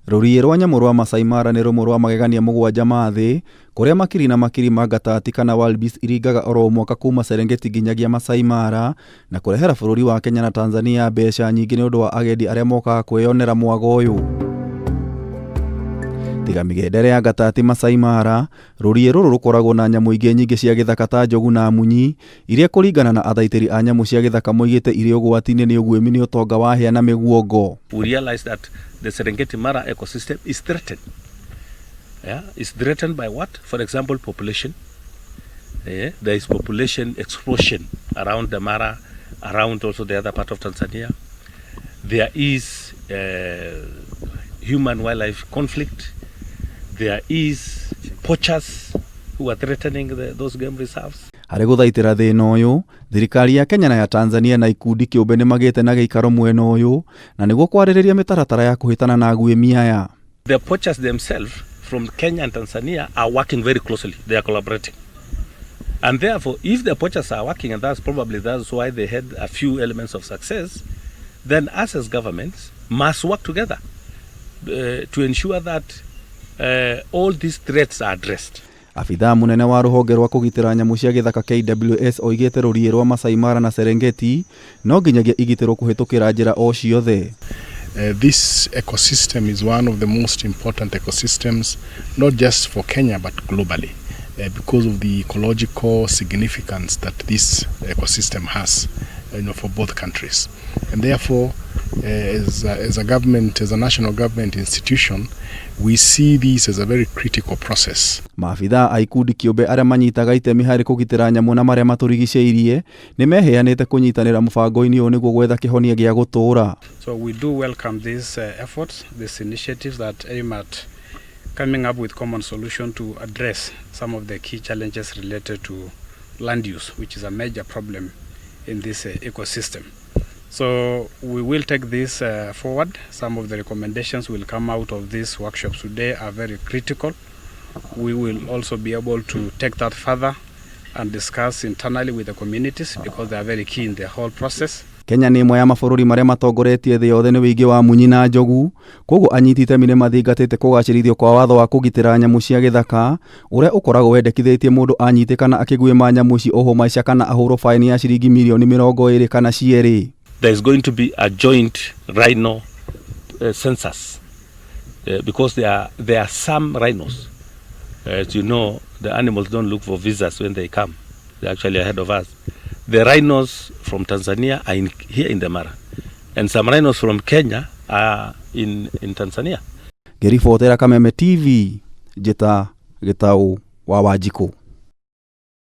Rũriĩ rwa nyamũ rwa Masai Mara nĩ rũmwe rwa magegania 7 ma thĩ, kũrĩa makiri na makiri ma ngatati kana wildebeest iringaga oro mwaka kuma Serengeti nginyagia Masai Mara, na kũrehera bũrũri wa Kenya na Tanzania mbeca nyingĩ nĩ ũndũ wa agendi arĩa mokaga kwĩyonera mwago ũyũ. Tiga mĩgendere ya ngatati Masai Mara, rũriĩ rũrũ rũkoragwo na nyamũ ingĩ nyingĩ cia gĩthaka ta njogu na munyi, iria kũringana na athaitĩri a nyamũ cia gĩthaka moigĩte irĩ ũgwati-inĩ nĩ ũguĩmi nĩ ũtonga wa hĩa na mĩguongo. We realize that the Serengeti Mara ecosystem is threatened. Yeah, it's threatened by what? For example, population. Yeah, there is population explosion around the Mara, around also the other part of Tanzania. There is human wildlife conflict. There is poachers who are threatening those game reserves. Harĩ gũthaitĩra thĩna ũyũ, thirikari ya Kenya na ya Tanzania na ikundi kĩũmbe nĩ magĩte na gĩikaro mwena ũyũ na nĩguo kwarĩrĩria mĩtaratara ya kũhĩtana na aguĩmi aya. The poachers themselves from Kenya and Tanzania are working very closely. They are collaborating. And therefore, if the poachers are working, and that's probably that's why they had a few elements of success, then us as governments must work together to ensure that all these threats are addressed. Abithaa mũnene wa rũhonge rwa kũgitĩra nyamũ cia gĩthaka KWS oigĩte rũriĩ rwa Masai Mara na Serengeti no nginyagia igitĩrwo kũhĩtũkĩra njĩra o ciothe. This ecosystem is one of the most important ecosystems, not just for Kenya but globally, because of the ecological significance that this ecosystem has for both countries. And therefore, as a government, as a national government institution, we see this as a very critical process. Maabithaa a ikundi kĩũmbe arĩa manyitaga itemi harĩ kũgitĩra nyamũ na marĩa matũrigicĩirie nĩ meheanĩte kũnyitanĩra mũbango-inĩ ũyũ nĩguo gwetha kĩhonia gĩa gũtũũra. So we do welcome these efforts, these initiatives that aim at coming up with common solution to address some of the key challenges related to land use, which is a major problem in this ecosystem. So we will take this forward. Some of the recommendations will come out of these workshops today are very critical. We will also be able to take that further and discuss internally with the communities because they are very key in the whole process. Kenya nĩ ĩmwe ya mabũrũri marĩa matongoretie thĩ yothe nĩ ũingĩ wa munyi na njogu, koguo anyiti itemi nĩ mathingatĩte kũgacĩrithio kwa watho wa kũgitĩra nyamũ cia gĩthaka ũrĩa ũkoragwo wendekithĩtie mũndũ anyitĩkana akĩguĩma nyamũ ici ohwo maica kana ahũrwo baĩni ya ciringi mirioni 20 kana cierĩ. There is going to be a joint rhino census because there are some rhinos. As you know, the animals don't look for visas when they come. They're actually ahead of us. The rhinos from Tanzania are here in the Mara, and some rhinos from Kenya are in Tanzania. Ngĩribotera Kameme TV, njĩta Gĩtaũ wa Wanjikũ.